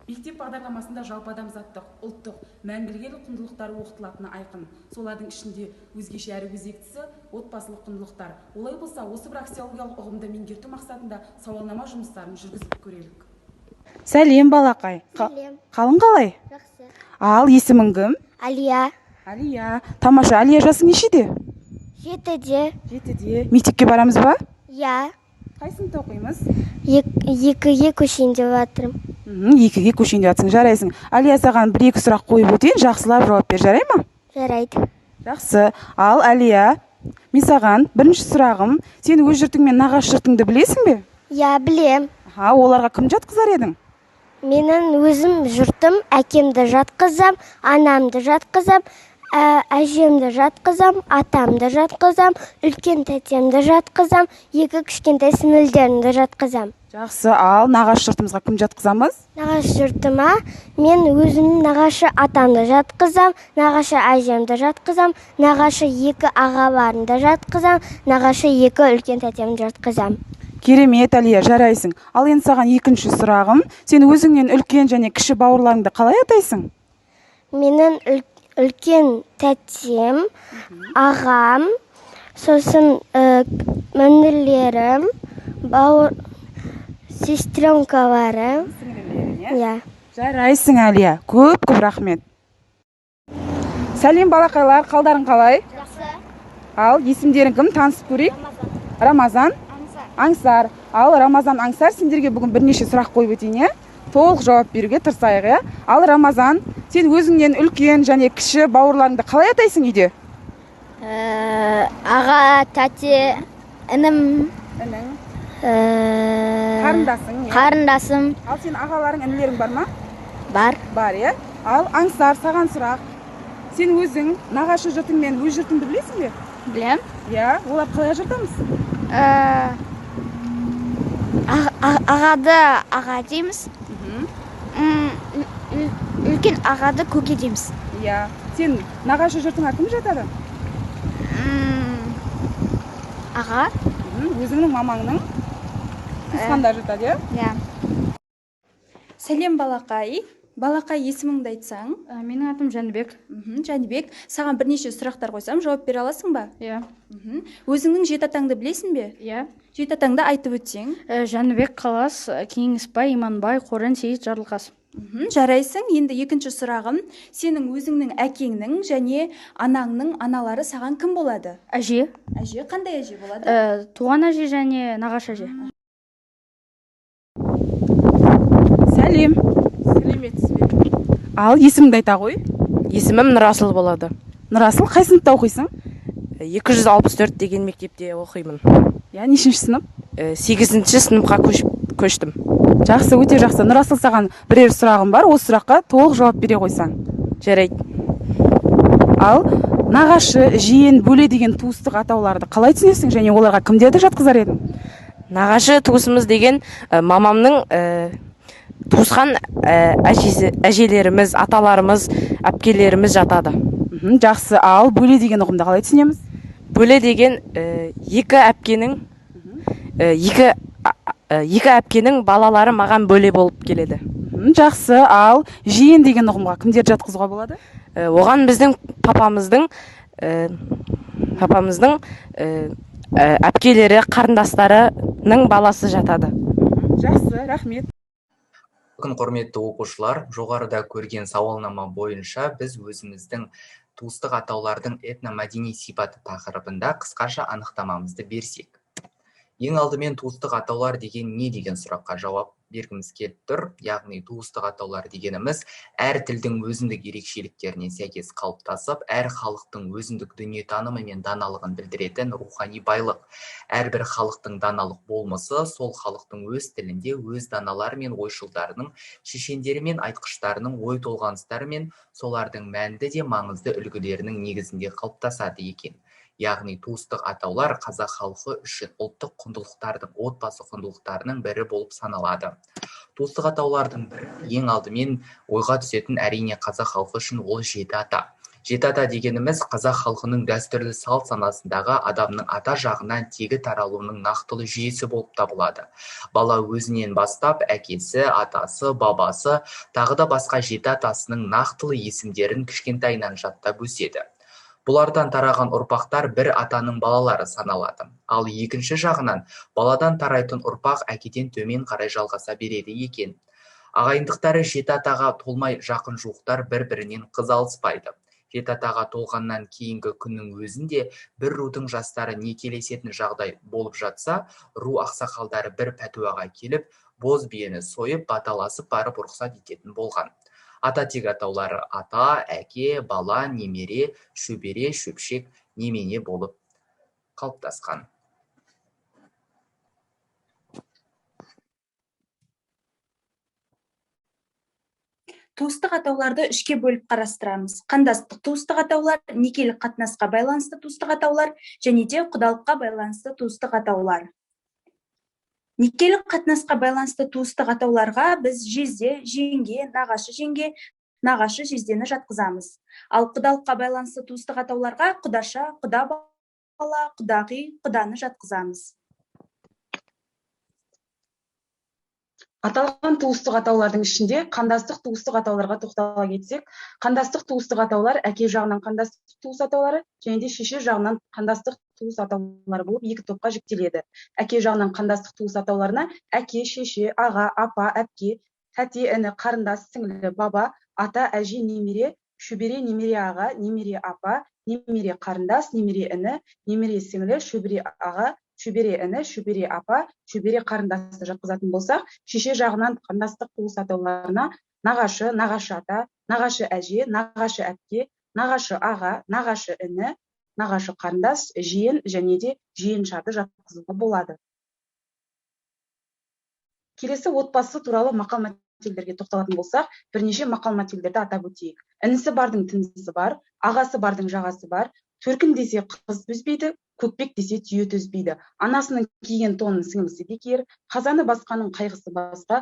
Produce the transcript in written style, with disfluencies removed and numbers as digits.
Мектеп бағдарламасында жалпы адамзаттық, ұлттық, мәңгілік ел құндылықтары оқытылатыны айқын. Солардың ішінде өзгеше әрі өзектісі отбасылық құндылықтар. Олай болса, осы бір аксиологиялық ұғымды меңгерту мақсатында сауалнама жұмыстарын жүргізіп көрелік. Сәлем, балақай. Сәлем. Қалың қалай? Жақсы. Ал, есімің кім? Алия. Алия. Тамаша. Алия, жасың нешеде? 7-де. 7-де. Мектепке барамыз ба? Иә. Қай сыныпта оқимыз? 2-ге көшейін деп жатырмын. 2-ге көшейін деп жатсың, жарайсың. Алия, саған бір-екі сұрақ қойып өтейін, жақсылап жауап бер, жарай ма? Жарайды. Жақсы. Ал, Алия, мен саған бірінші сұрағым, сен өз жұртың мен нағашы жұртыңды білесің бе? Иә, білем. Аха, оларға кім жатқызар едің? Менің өзім жұртым, әкемді жатқызам, анамды жатқызам, әжемді жатқызам, атамды жатқызам, үлкен тәтемді жатқызам, екі кішкентай сіңілдерімді жатқызам. Жақсы. Ал нағашы жұртымызға кім жатқызамыз? Нағашы жұртыма мен өзімнің нағашы атамды жатқызам, нағашы әжемді жатқызам, нағашы екі ағаларымды жатқызам, нағашы екі үлкен тәтемді жатқызам. Керемет, Алия, жарайсың. Ал енді саған екінші сұрағым, сен өзіңнен үлкен және кіші бауырларыңды қалай атайсың? Менің үлкен тәтем, ағам, сосын інілерім, бауыр, сестренкаларым. Иә. Жарайсың, Алия, көп көп рахмет. Сәлем, балақайлар, қалдарың қалай? Жақсы. Ал, есімдерің кім? Танысып көрейік. Рамазан. Аңсар. Ал, Рамазан, Аңсар, сендерге бүгін бірнеше сұрақ қойып өтейін, иә? Толық жауап беруге тырысайық, иә? Ал, Рамазан, сен өзіңнен үлкен және кіші бауырларыңды қалай атайсың үйде? Аға, тәте, інім. Інің. Қарындасың, иә? Қарындасым. Ал сен ағаларың, інілерің бар ма? Бар. Бар, иә? Ал, Аңсар, саған сұрақ. Сен өзің нағашы жұртың мен өз жұртыңды білесің бе? Білем. Иә, олар қалай ажыратамыз? Ағады аға дейміз. Үлкен ағады көке дейміз. Иә. Сен нағашы жұртыңа кім жатады? Аға. Өзіңнің мамаңның туысқандары жатады, иә? Иә. Сәлем, балақай. Балақай, есіміңді айтсаң? Менің атым Жәнібек. Жәнібек, саған бірнеше сұрақтар қойсам, жауап бере аласың ба? Иә. Өзіңнің жеті атаңды білесің бе? Иә. Жеті атаңды айтып өтсең. Жәнібек, Қалас, Кеңесбай, Иманбай, Қорен, Сейіт, Жарылқас. Жарайсың. Енді екінші сұрағым, сенің өзіңнің әкеңнің және анаңның аналары саған кім болады? Әже. Әже, қандай әже болады? Туған әже және нағашы әже. Сәлем. Сәлеметсіз бе? Ал, есіміңді айта ғой. Есімім Нұрасыл болады. Нұрасыл, қай сыныпта оқисың? 264 деген мектепте оқимын. Иә, нешінші сынып? 8-ші сыныпқа көштім. Жақсы, өте жақсы. Нұрасыл, саған бірер сұрағым бар. Осы сұраққа толық жауап бере қойсаң. Жарайды. Ал, нағашы, жиен, бөле деген туыстық атауларды қалай түсінесің және оларға кімдерді жатқызар едің? Нағашы туысымыз деген, мамамның, туысқан, әжелеріміз, аталарымыз, әпкелеріміз жатады. Жақсы. Ал бөле деген ұғымды қалай түсінеміз? Бөле деген, екі әпкенің, екі әпкенің балалары маған бөле болып келеді. Жақсы. Ал жиен деген ұғымға кімдерді жатқызуға болады? Оған біздің папамыздың, әпкелері, қарындастарының баласы жатады. Жақсы, рахмет. Бүгін, құрметті оқушылар, жоғарыда көрген сауалнама бойынша біз өзіміздің туыстық атаулардың этномәдени сипаты тақырыбында қысқаша анықтамамызды берсек. Ең алдымен туыстық атаулар деген не деген сұраққа жауап бергіміз келіп тұр. Яғни туыстық атаулар дегеніміз әр тілдің өзіндік ерекшеліктеріне сәйкес қалыптасып, әр халықтың өзіндік дүниетанымы мен даналығын білдіретін рухани байлық. Әрбір халықтың даналық болмысы сол халықтың өз тілінде өз даналары мен ойшылдарының, шешендері мен айтқыштарының ой толғаныстары мен солардың мәнді де маңызды үлгілерінің негізінде қалыптасады екен. Яғни туыстық атаулар қазақ халқы үшін ұлттық құндылықтардың, отбасы құндылықтарының бірі болып саналады. Туыстық атаулардың бірі ең алдымен ойға түсетін әрине қазақ халқы үшін ол жеті ата. Жеті ата дегеніміз қазақ халқының дәстүрлі салт санасындағы адамның ата жағынан тегі таралуының нақтылы жүйесі болып табылады. Бала өзінен бастап әкесі, атасы, бабасы, тағы да басқа жеті атасының нақтылы есімдерін кішкентайынан жаттап өседі. Бұлардан тараған ұрпақтар бір атаның балалары саналады. Ал екінші жағынан баладан тарайтын ұрпақ әкеден төмен қарай жалғаса береді екен. Ағайындықтары жеті атаға толмай жақын жуықтар бір-бірінен қыз алыспайды. Жеті атаға толғаннан кейінгі күннің өзінде бір рудың жастары некелесетін жағдай болып жатса, ру ақсақалдары бір пәтуаға келіп, боз биені сойып, баталасып барып рұқсат ететін болған. Ата тек атаулары ата, әке, бала, немере, шөбере, шөпшек, немене болып қалыптасқан. Туыстық атауларды үшке бөліп қарастырамыз. Қандастық туыстық атаулар, некелік қатынасқа байланысты туыстық атаулар және де құдалыққа байланысты туыстық атаулар. Некелік қатынасқа байланысты туыстық атауларға біз жезде, жеңге, нағашы жеңге, нағашы жездені жатқызамыз. Ал құдалыққа байланысты туыстық атауларға құдаша, құда бала, құдағи, құданы жатқызамыз. Аталған туыстық атаулардың ішінде қандастық туыстық атауларға тоқтала кетсек, қандастық туыстық атаулар әке жағынан қандастық туыс атаулары және де шеше жағынан қандастық туыс атаулары болып екі топқа жіктеледі. Әке жағынан қандастық туыс атауларына әке, шеше, аға, апа, әпке, тәте, іні, қарындас, сіңлі, баба, ата, әже, немере, шөбере, немере аға, немере апа, немере қарындас, немере іні, немере сіңлі, шөбере аға, шөбере іні, шөбере апа, шөбере қарындасты жатқызатын болсақ, шеше жағынан қандастық туыс атауларына нағашы, нағашы ата, нағашы әже, нағашы әпке, нағашы аға, нағашы іні, нағашы қарындас, жиен және де жиеншарды жатқызуға болады. Келесі отбасы туралы мақал мәтелдерге тоқталатын болсақ, бірнеше мақал мәтелдерді атап өтейік. Інісі бардың тінісі бар, ағасы бардың жағасы бар, төркін десе қыз төзбейді, көкпек десе түйе төзбейді. Анасының киген тонын сіңлісі де киер, қазаны басқаның қайғысы басқа,